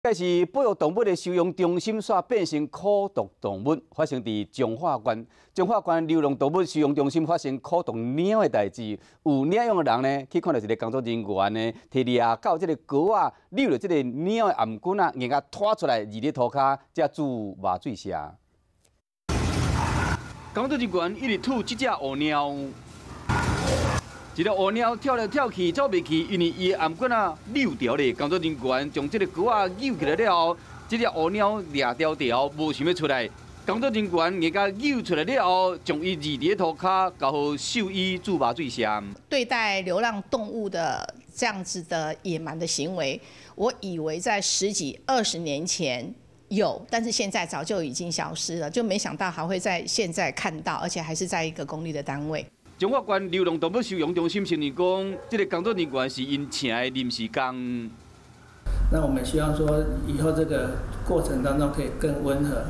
這是保育動物的收容中心，煞變成苦毒動物，發生佇彰化縣。彰化縣流浪動物收容中心發生苦毒貓的代誌，有領養的人呢，去看著一个工作人員呢，提掠到這个鈎仔，遛著這个貓的頷頸仔，硬共拖出來，佇咧塗跤，才注麻醉射。工作人員一直吐這隻烏貓。一个烏貓跳來跳去，走袂去，因為伊的頷頸仔扭著咧。工作人員將這个鈎仔扭起來了後，這隻烏貓掠牢牢，無想欲出來。工作人員硬共扭出來了後，將伊蹑佇咧塗跤，交予獸醫注麻醉射。對待流浪動物的這樣子的野蠻的行為，我以為在十幾二十年前有，但是現在早就已經消失了，就沒想到還會在現在看到，而且還是在一個公立的單位。彰化縣流浪動物收容中心承認講，這个工作人員是𪜶請的臨時工。那我們希望說，以後這個過程當中可以更溫和。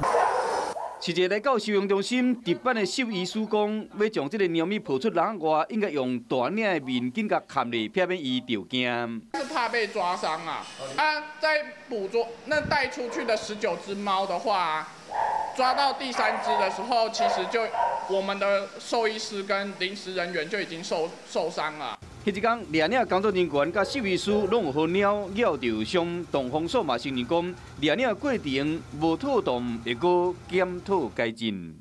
實際來到收容中心值班的獸醫師講，欲將這个貓咪抱出籠外，應該用大領的面巾共蓋咧，避免伊著驚。是怕被抓傷啊！啊，在捕捉那帶出去的19隻貓的話，抓到第三隻的時候，其實就我們的獸醫師跟臨時人員就已經受傷了。彼一工，掠領工作人員佮獸醫師攏有予貓咬著傷，動防所嘛承認講，掠領過程無妥當，會閣檢討改進。